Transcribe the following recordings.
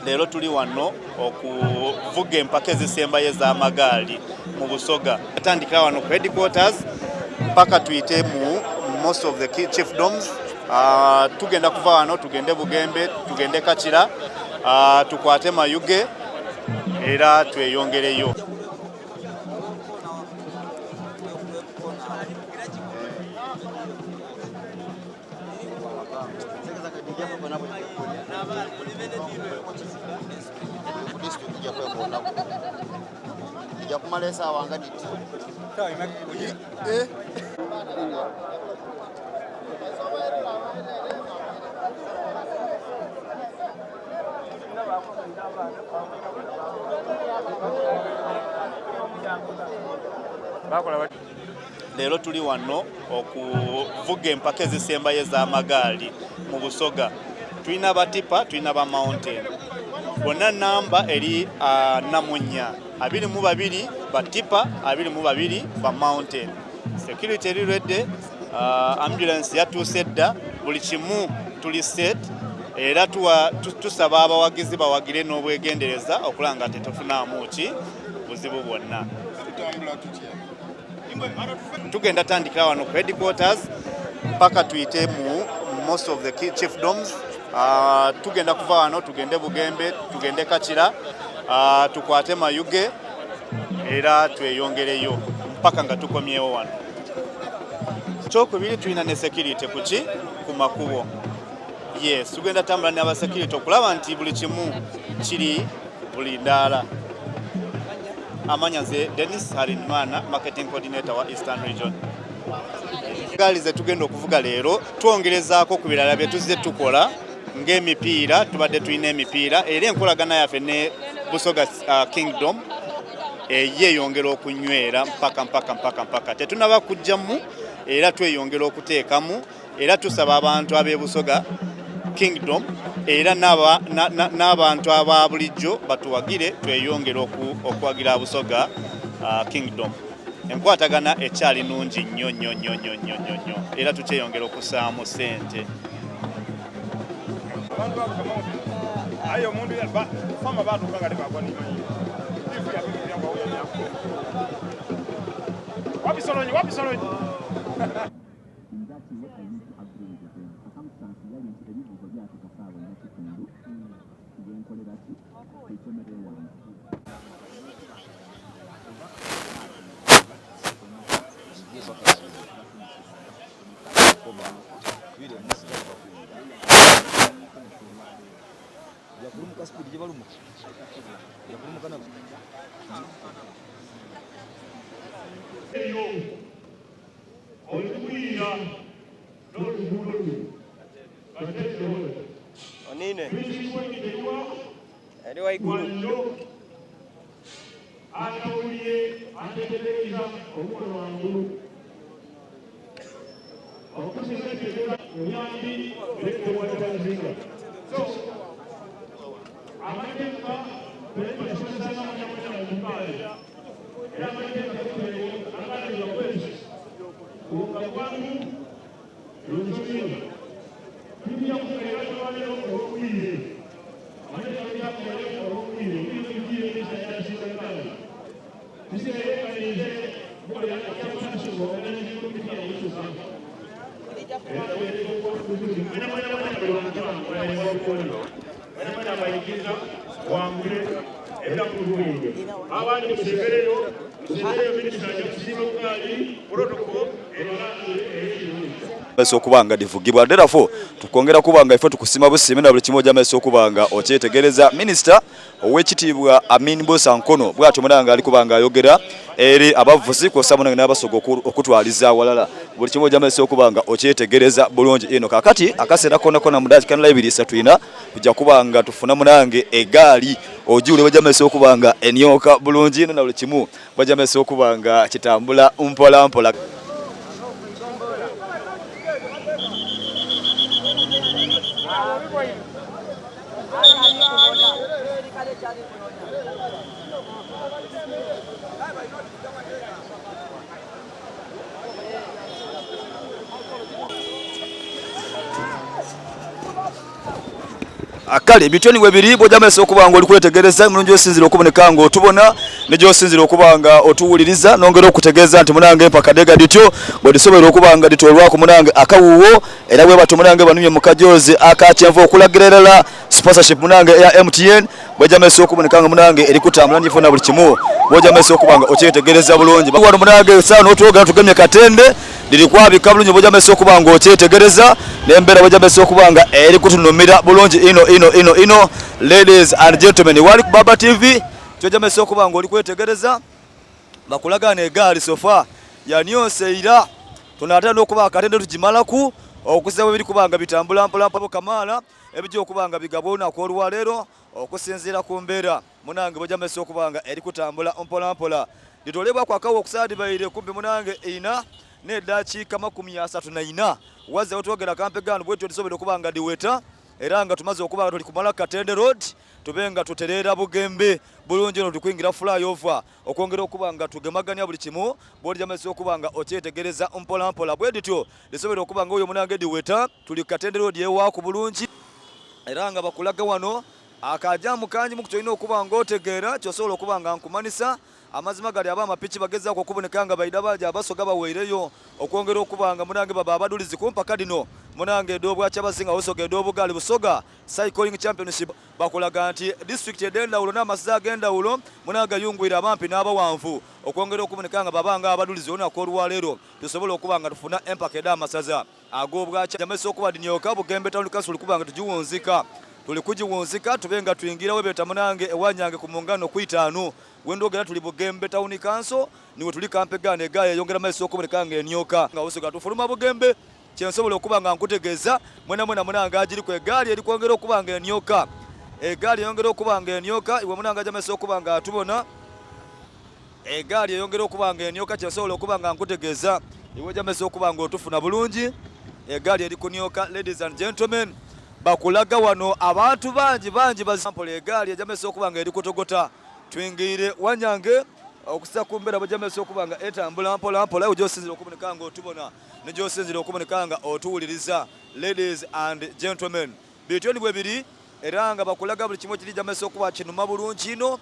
Leero tuli wano okuvuga empaka ezisembayo ez'amagaali mu Busoga. Tandikira wano ku headquarters mpaka tuyite mu most of the chiefdoms. Tugenda kuva wano tugende Bugembe, tugende Kakira, tukwate Mayuge era tweyongereyo. Kumala esaawa nga diti. Leero tuli wano okuvuga empaka ezisembayo ez'amagaali mu Busoga. Tulina ba tipa, tulina ba mountain. Bonna namba eri 44, 22 ba tipa, 22 ba mountain. Security eri ready, ambulance yatuuse dda, buli kimu tuli set era tusaba abawagizi bawagire n'obwegendereza okulaba nga tetufunaamu ki buzibu bwonna. Tugenda tandikira wano ku headquarters mpaka tuyite mu most of the chiefdoms. Tugenda kuva wano tugende Bugembe, tugende Kakira, tukwate Mayuge era tweyongereyo mpaka nga tukomyewo wano. Ekyokubiri tulina ne security kuki ku makubo. Yes, tugenda tambula n'aba security okulaba nti buli kimu kiri buli ndaala. Amanya nze Dennis Harinimana, marketing coordinator wa Eastern Region. Gaali ze tugenda okuvuga leero twongerezaako ku birala bye tuzze tukola ng'emipiira, tubadde tulina emipiira era enkolagana yaffe ne Busoga Kingdom yeeyongera okunywera mpaka mpaka mpaka mpaka tetunaba kujjamu era tweyongera okuteekamu era tusaba abantu ab'e Busoga Kingdom era n'abantu aba bulijjo batuwagire tweyongere okuwagira Busoga Kingdom. Enkwatagana ekyali nungi nnyo nnyo nnyo nnyo nnyo nnyo nnyo era tukyeyongera okusaamu ssente. Onine eri waigulu. Okuba nga divugibwa therefore tukwongera kuba nga ife tukusima busiime na buli kimu ojja maiso okuba nga okyetegereza. Minisita owekitiibwa Amin Bosa Nkono bwatyo munange ali kuba nga ayogera eri abavuzi kwossa munange n'abasoga okutwaliza awalala buli kimu ojja maiso okuba nga okyetegereza bulungi ino. Kakati akaseera kona kona mu dakiika ndala ibiri isatu ina tujja kuba nga tufuna munange egaali ogiwulira bwejja maiso okuba nga enyoka bulungi ino na buli kimu bwejja maiso okuba nga kitambula mpola mpola. Kale bityo ni bwebiri bw'oja maiso okuba nga oli kwetegereza mulungi osinzira okuboneka nga otubona ni gy'osinzira okuba nga otuwuliriza nongera okutegeeza nti munange empaka dhega dhityo bwedhisoboire okuba nga dhitoolwaku munange akawuuwo era bwebatyo munange banumye mu kajoozi aka kyenvu okulagira irala sponsorship munange eya MTN bw'eja maiso okuboneka nga munange eri kutambula ni funa buli kimu bw'oja maiso okuba nga okyetegereza bulungi wano munange sawa n'otwogera tugemye katende Dhiri kwabika bulungi bw'oja maiso okuba nga okyetegereza, n'embeera bw'eja maiso okuba nga eri kutunhumira bulungi inho inho inho inho. Ladies and gentlemen, wali ku Baba TV, ky'oja maiso okuba nga oli kwetegereza, bakulaga ghano egaali so far yanionse ira. Tunaatera n'okuba akatende tugimalaku okusinzira bwebiri kuba nga bitambula mpolampola kamaala ebija okuba nga bigabwa olunaku olwaleero okusinziira ku mbeera. Munange bw'oja maiso okuba nga eri kutambula mpola mpola. Dhitoolebwaku akagho okusaala dhibaire kumpi munange eina n'edaakiika 34. Waze wetwogera kampe ghano bwetutyo dhisoboire okuba nga dhiweta era nga tumaze okuba nga tuli kumala Katende Road tube nga tutereera Bugembe bulungi eno tuli kwingira Flyover okwongera okuba nga tugemagania buli kimu bw'olija maiso okuba nga okyetegereza mpola mpola. Bwedhityo dhisoboire okuba nga oyo munange dhiweta tuli ku Katende Road ewaaku bulungi era nga bakulaga wano Akajaamu kangi muku kyolina okuba nga otegeera kyosobola okuba nga nkumanisa. Amazima gali abamapiki bagezaaku okuboneka nga baidha baja Abasoga baweireyo okwongera okuba nga munange baba abadulizi kumpaka dhino munange edh'obwakyabazinga Busoga edh'obugaali Busoga Cycling Championship. Bakulaga nti disitulikiti edh'endhawulo n'amasaza ag'endhawulo munange gayungwire abampi n'abawanvu okwongera okuboneka nga baba nga abadulizi olunaku olwaleero tusobole okuba nga tufuna empaka edh'amasaza Ag'obwakyameso okuba dhinioka Bugembe Town Council kuba nga tugiwunzika. Tuli kugiwunzika tube nga twingira webeeta munange ewa Nyange ku mungano ku itaanu. Wendwogera tuli Bugembe Town Council ni wetuli kampegaano egaali eyongera maiso okuboneka nga enioka. Nga Busoga tufuluma Bugembe kyensobola okuba nga nkutegeeza mwenamwena munange agiriku egaali eri kwongera okuba nga enioka. Egaali eyongera okuba nga enioka iwe munange aja maiso okuba nga atubona. Egaali eyongera okuba nga enioka kyensobola okuba nga nkutegeeza iwe ojamesa okuba nga otufuna bulungi. Egaali eri kunioka ladies and gentlemen bakulaga wano abantu bangi bangi bazampola egaali ejamesa okuba nga eri kutogota. Twingiire Wanyange okusa ku mbeera bwejamesa okuba nga etambula mpola mpola iwe gyosinzira okuboneka nga otubona ni gyosinzira okuboneka nga otuwuliriza ladies and gentlemen. Bityo ni bwebiri era nga bakulaga buli kimu ekiri jamesa okuba kinuma bulungi inho.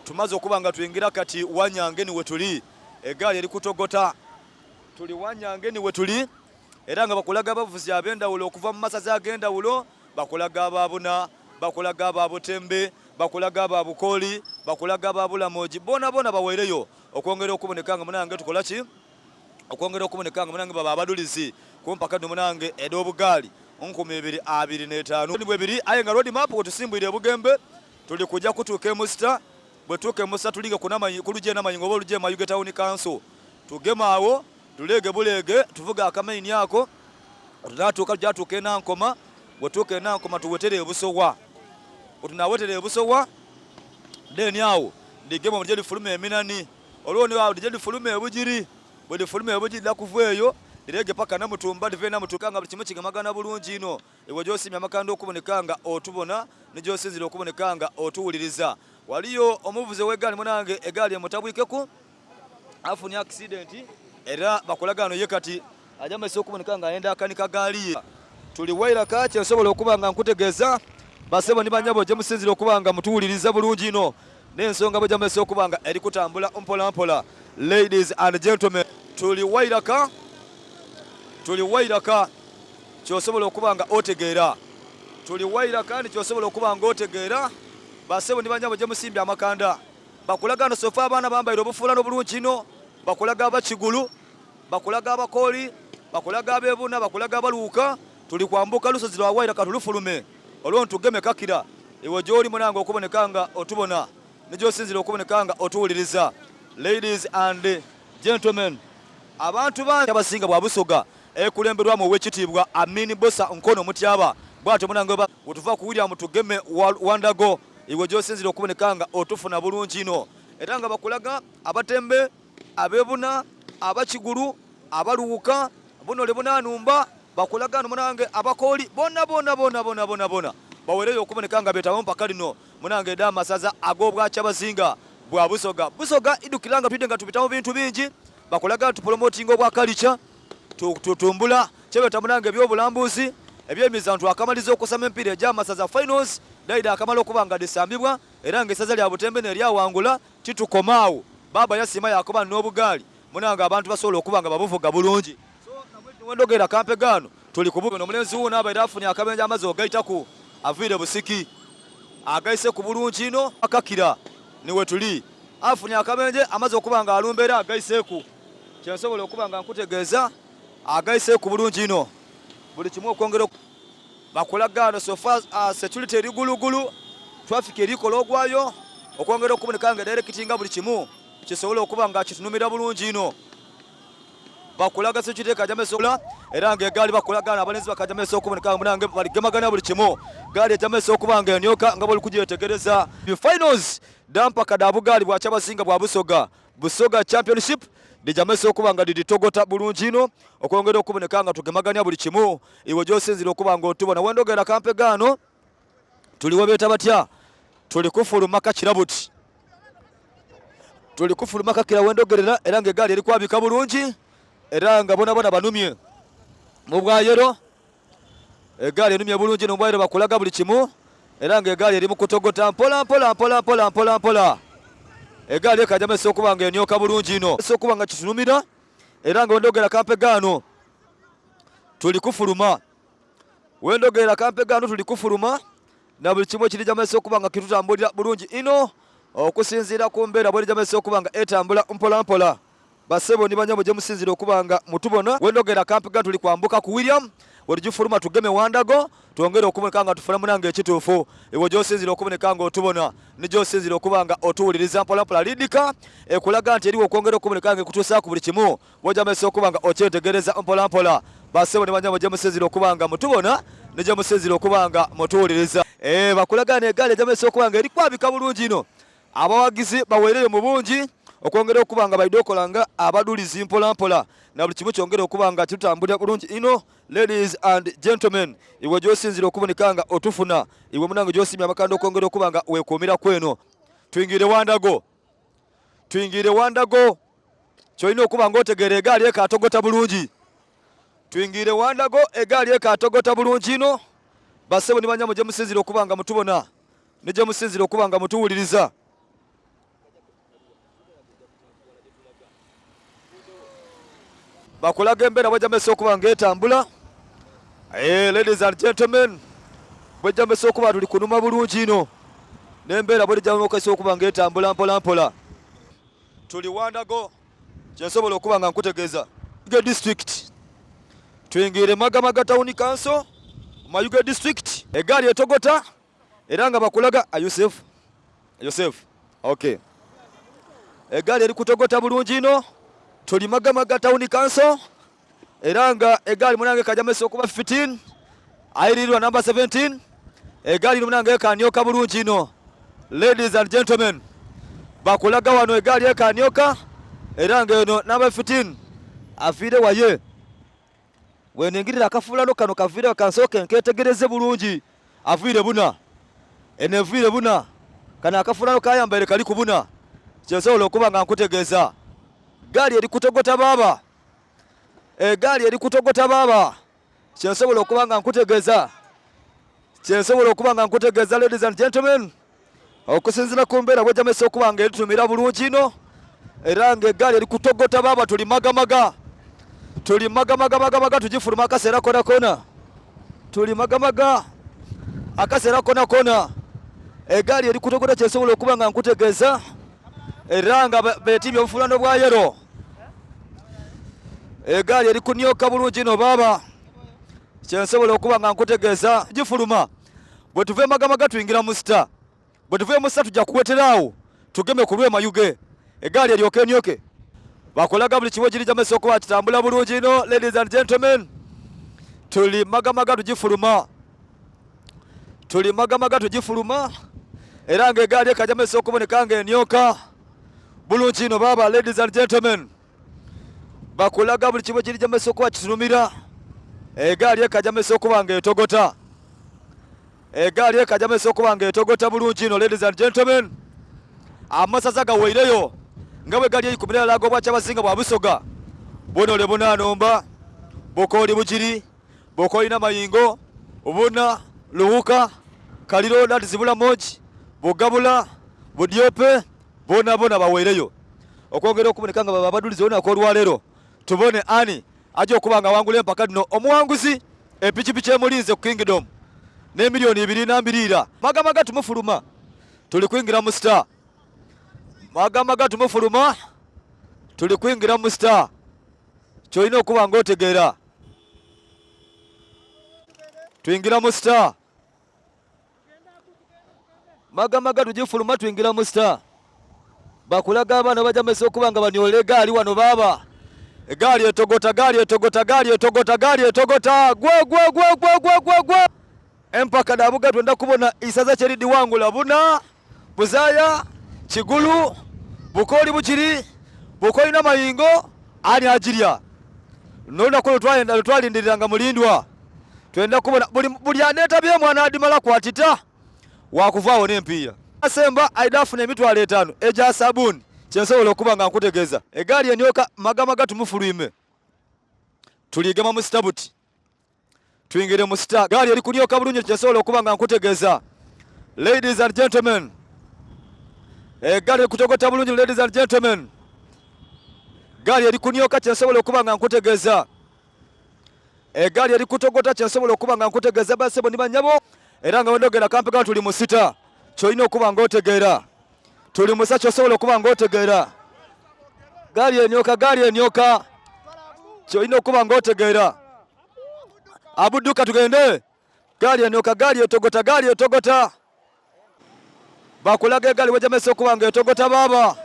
Tumaze okuba nga twingira kati Wanyange ni wetuli. Egaali eri kutogota. Tuli Wanyange ni wetuli era nga bakulaga abavuzi ab'endhawulo okuva mu masaza ag'endhawulo. Bakulaga aba Buna, bakulaga aba Butembe, bakulaga aba Bukooli, bakulaga aba Bulamogi. Boonaboona baweireyo okwongera okuboneka nga munange tukola ki? Okwongera okuboneka nga munange baba abadulizi ku mpaka dhino munange edh'obugaali. 2025 ni bwebiri aye nga road map wetusimbwire e Bugembe tuli kuja kutuuka e Musita, bwetutuuka e Musita tulinge ku lugya e Namayingo oba olugya e Mayuge Town Council tugeme agho tuleege buleege tuvuge akamaini ako bwetunatuuka tuja tuuka e Nankoma, bwetutuuka e Nankoma tuwetere e Busowa, bwetunawetera e Busowa then agho dhigeme dhije dhifulume e Minani olwo ni agho dhije dhifulume e Bugiri. Bwe dhifuluma eyo dhidha kuva eyo dhireege paka Namutumba, dhive e Namutumba nga buli kimu kigemagana bulungi inho. Iwe gy'osiimye amakanda okuboneka nga otubona, ni gy'osinziira okuboneka nga otuwuliriza. Waliyo omuvuzi ow'egaali munange egaali emutabwikeku afunye akisidenti era bakolaga ghano ye kati aja maiso okuboneka nga ayenda akanika gaali ye. Tuli wairaka kye nsobola okuba nga nkutegeeza basebo ni banyabo gye musinziira okuba nga mutuwuliriza bulungi inho. N'ensonga bwejamese okuba nga eri kutambula mpola mpola. Ladies and gentlemen, tuli wairaka, tuli wairaka kyosobola okuba nga otegeera. Tuli wairaka ni kyosobola okuba nga otegeera. Basebo ni banyabo gyemusimbye amakanda. Bakulaga no sofa abaana bambaire obufuulano obulungi inho. Bakulaga abakigulu, bakulaga abakooli, bakulaga abebuna, bakulaga abaluuka. Tuli kwambuka lusozi lwa wairaka tulufulume. Olwo ntugeme kakira iwe gyoli munange okuboneka nga otubona ni gyosinzira okuboneka nga otuwuliriza. Ladies and gentlemen, abantu bangi abasinga bwa Busoga ekulemberwamu owekitiibwa Amin Bosa Nkono Mutyaba bwatyo munange wetuva ku William Tugeme Wandago iwe gyosinzira okuboneka nga otufuna bulungi inho era nga bakulaga abatembe abebuna abakigulu abaluwuka bunole bunanumba Bakulaga ghano munange abakooli bona bona bona bona bona bona bawereyo okuboneka nga betaba mu mpaka dhino munange edh'amasaza ag'Obwakyabazinga bwa Busoga. Busoga idhukira nga twidhe nga tubita mu bintu bingi, bakulaga tupulomotinga obwa kalica, tutumbula kyebeta munange eby'obulambuzi. Eby'emizaano twakamaliza okusamba emipiira egy'amasaza finals dhaidha akamala okuba nga dhisambibwa era nga eisaza lya Butembe n'eryawangula. Titukoma agho, Baaba yasiima yaakoba nti n'obugaali munange abantu basobola okuba nga babuvuga bulungi. So nabwekityo wendhogerera kampe ghano tuli ku bubi. Omulenzi wuuno abaire afunye akabenje amaze ogaitaku aviire busiki agaiseku bulungi inho. Akakira ni wetuli afunye akabenje amaze okuba nga alumba era agaiseku. Kyensobola okuba nga nkutegeeza agaiseku bulungi inho buli kimu okwongera Bakola ghano so far security eri gulugulu, traffic eri kola ogwayo okwongera okuboneka nga edirectinga buli kimu kisobole okuba nga kitunumira bulungi inho. Bakolaga security ekajamesa ola era nga egaali bakola ghano abalenzi bakajamesa okuboneka nga munange baligemagana buli kimu. Gaali ejamesa okuba nga enioka nga bwoli kugyetegereza. Finals dha mpaka dha bugaali bwa kyabazinga bwa Busoga Busoga Championship dhijamesa okuba nga dhidhitogota bulungi inho okwongera okuboneka nga tugemagania buli kimu iwe gyosinzira okuba nga otubona. Wendhogera kampe ghano tuli webeeta batya tuli kufuluma kakira buti tuli kufuluma kakira wendhogerera era nga egaali eri kwabika bulungi era nga bonabona banumye mu bwayero. Egaali enumye bulungi n'omubwaire bakulaga buli kimu era nga egaali eri mu kutogota mpola mpola mpola mpola mpola mpola. Egaali ekajamesa okuba nga enioka bulungi inho okuba nga kitunumira era nga wendhogera kampe ghano tuli kufuluma. Wendhogera kampe ghano tuli kufuluma na buli kimu ekirijamesa okuba nga kitutambulira bulungi inho okusinziira ku mbeera bwerijamesa okuba nga etambula mpola mpola. Basebo ni banyabo gyemusinzira okuba nga mutubona, wendhogera kampiga tuli kwambuka ku William, bwetugifuluma tugeme Wandago twongere okuboneka nga tufuna munange ekituufu. Iwe gyosinzira okuboneka nga otubona ni gyosinzira okuba nga otuwuliriza mpolampola lidika ekulaga nti eriwo okwongera okuboneka nga ekutuusaaku buli kimu bwojamesa okuba nga okyetegereza mpolampola. Basebo ni banyabo gyemusinzira okuba nga mutubona ni gyemusinzira okuba nga mutuwuliriza. Eeh bakulaga n'egaali ejamesa okuba nga eri kwabika bulungi inho. Abawagizi baweereyo mu bungi okwongera okuba nga baidha okola nga abadulizi mpola mpola na buli kimu kyongere okuba nga kitutambulira bulungi inho. Ladies and gentlemen, iwe gyosinzira okuboneka nga otufuna, iwe munange gyosimye amakanda okwongera okuba nga wekuumira kweno. Twingiire Wandago, twingiire Wandago, kyolina okuba nga otegeera egaali ekatogota bulungi. Twingiire Wandago, egaali ekatogota bulungi inho. Basebo ni banyabo gyemusinzira okuba nga mutubona ni gye musinzira okuba nga mutuwuliriza. Bakulaga embeera bwejamesa okuba nga etambula. Hey, eh, ladies and gentlemen, bwejamesa okuba tuli kunuma bulungi ino n'embeera bwejamesa okuba nga etambula mpola mpola. Tuli wandago kyensobola okuba nga nkutegeeza Mayuge district twingiire Magamaga town council Mayuge district egaali etogota era nga bakulaga ah, Yusuf Yusuf okay egaali eri kutogota bulungi ino tuli Magamaga town council era nga egaali munange kajamesa okuba 15 ayirirwa namba 17 egaali munange ekanyoka bulungi ino ladies and gentlemen bakulaga wano egaali ekanyoka era nga eno namba 15 afiire waye weningirira akafuulano kano kaviire kansooke nketegereze bulungi aviire buna eno eviire buna kano akafuulano kayambaire kali kubuna kyensobola okuba nga nkutegeeza gaali eri kutogota baaba Egaali eri kutogota baaba. Kyensobola okuba nga nkutegeeza, kyensobola okuba nga nkutegeeza ladies and gentlemen, okusinzira ku mbeera bwejamesa okuba nga eritumira bulungi ino era nga egaali eri kutogota baaba. Tuli magamaga, tuli magamaga magamaga, tugifuluma akaseera kona kona, tuli magamaga akaseera kona kona. Egaali eri kutogota, kyensobola okuba nga nkutegeeza era nga betimbye obufulano bwa yero. Egaali eri kunioka bulungi ino baaba, kyensobola okuba nga nkutegeeza gifuluma. Bwe tuva emagamaga tuyingira mu sita, bwe tuva mu sita tujja kuwetera awo tugeme ku lw'e Mayuge, egaali eryoke enioke. Bakolaga buli kimu ekirija maiso okuba kitambula bulungi ino. Ladies and gentlemen, tuli magamaga tugifuluma, tuli magamaga tugifuluma era nga egaali ekaja maiso okuboneka nga enioka bulungi ino baaba. Ladies and gentlemen, bakulaga buli kimu ekirija maiso okuba kitunumira. Egaali ekaja maiso okuba nga etogota, egaali ekaja maiso okuba nga etogota bulungi ino. Ladies and gentlemen, amasaza gaweireyo nga bwe gali eikumi n'erala ag'obwakyabazinga bwa Busoga. Bunole bunanomba, Bukooli Bugiri, Bukooli Namayingo. Buna, Luwuka, Kaliro that is Bulamogi, Bugabula, Budyope bonabona baweireyo okwongera okuboneka nga baba abadulizi olunaku olwaleero tubone ani aja okuba nga awangula empaka dhino. Omuwanguzi epikipiki emulinze ku Kingdom n'emiliyoni ibiri nambiriira. Magamaga tumufuluma tuli kwingira mu star. Magamaga tumufuluma tuli kwingira mu star. Kyolina okuba nga otegeera. Twingira mu star. Magamaga tugifuluma twingira mu star. Bakulaga abaana baja mesa okuba nga banyola egaali wano baaba. Egaali etogota, gaali etogota, gaali etogota, gaali etogota. Gwe gwe gwe gwe gwe gwe gwe. Empaka dha Buga twenda kubona isaza kye lidhiwangula Buna, Buzaaya, Kigulu, Bukooli Bukiri, Bukooli Namayingo ani agirya? N'olunaku olwo twayenda lwe twalindirira nga mulindwa. Twenda kubona buli, buli aneetabyemu anaadhimalaku atita wakuvaagho n'empiiya. Asemba aidha afuna emitwalo etaanu egya sabuuni kye nsobola okuba nga nkutegeeza. Egaali enioka magamaga tumufulwime tuligema mu sitabuti. Twingire mu star. Gaali eri kunyoka bulungi kyensobola okuba nga nkutegeeza. Ladies and gentlemen. Egaali eri kutogota bulungi ladies and gentlemen. Gaali eri kunyoka kyensobola okuba nga nkutegeeza. Egaali eri kutogota kyensobola okuba nga nkutegeeza basebo ni banyabo era nga wendogera kampega tuli mu sita. Kyolina okuba nga otegeera. Tuli musa kyosobola okuba nga otegeera. Gaali enyoka, gaali enyoka. Kyolina okuba nga otegeera. Abuduka tugende. Gaali enyoka, gaali etogota, gaali etogota. Bakulaga egaali wejamesa okuba nga etogota baaba.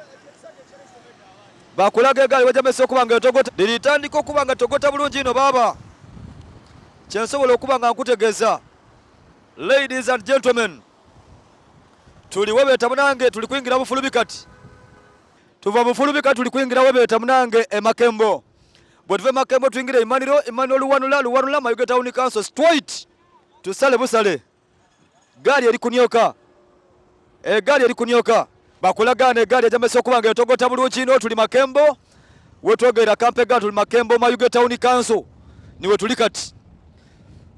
Bakulaga egaali wejamesa okuba nga etogota. Liritandika okuba nga togota bulungi ino baaba. Kyensobola okuba nga nkutegeeza. Ladies and gentlemen. Tuli webeeta munange tuli kwingira bufulubi kati. Tuva bufulubi kati tuli kwingira webeeta munange e Makembo. Bwe tuva e Makembo twingira Imaniro, Imaniro Luwanula, Luwanula Mayuge Town Council straight. Tusale busale. Gaali eri kunyoka. Egaali eri kunyoka. Bakulagaana egaali ejamesa okuba nga etogota bulungi ino tuli Makembo. Wetwogerera Kampega tuli Makembo Mayuge Town Council. Niwe tuli kati.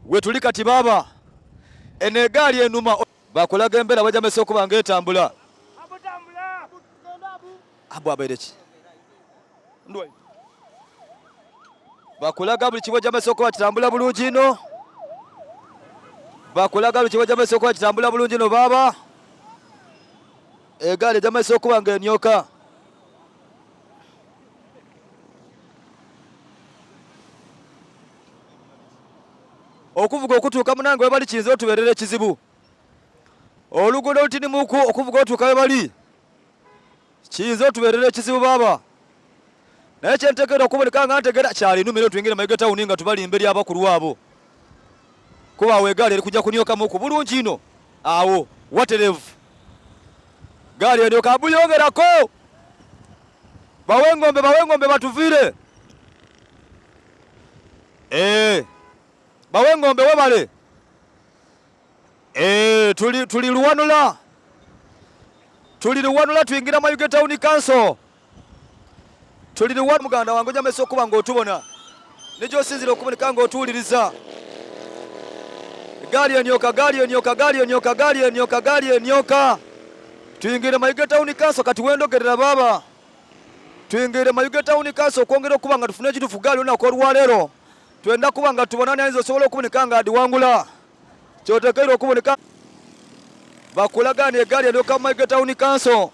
Wetuli kati baaba. Eno egaali enuma bakulaga embeera bwejamesa okuba nga etambula. Abu abaire ki? Ndwaire. Bakulaga buli kimu ejamesa okuba kitambula bulungi ino. Bakulaga buli kimu ejamesa okuba kitambula bulungi ino baaba. Egaali ejamesa okuba nga enyoka. Okuvuga okutuuka munange webali kiyinza otubeerera ekizibu. Oluguudo olutinimuku okuvuga otuuka webali kiyinza otubeerera ekizibu baaba. Naye kyentegeera okuboneka nga ntegera kyali numero twingire Mayuge tawuni nga tubali mberi abakulu abo. Kuba awo egaali eri kujja kunyokamuku bulungi ino awo waterevu. Gaali eryoka abuyongerako. Bawe engombe bawe engombe batuviire. Eh, bawe engombe webale. Eh, tuli tuli luwanula. Tuli luwanula twingira Mayuge Town Council. Tuli luwanula muganda wange ojamesa okuba ng'otubona. Nijosinzira okuboneka ng'otuwuliriza. Gaali enyoka, gaali enyoka, gaali enyoka, gaali enyoka, gaali enyoka. Tuyingire Mayuge Town Council kati wendogerera baaba. Tuyingire Mayuge Town Council okwongera okuba nga tufune ekituufu gaali olunaku olwaleero. Twenda kuba nga tubona ani ayinza osobola okuboneka nga adiwangula. Kyotekeire okuboneka bakulagaana egaali eryoka Mayuge Town Council.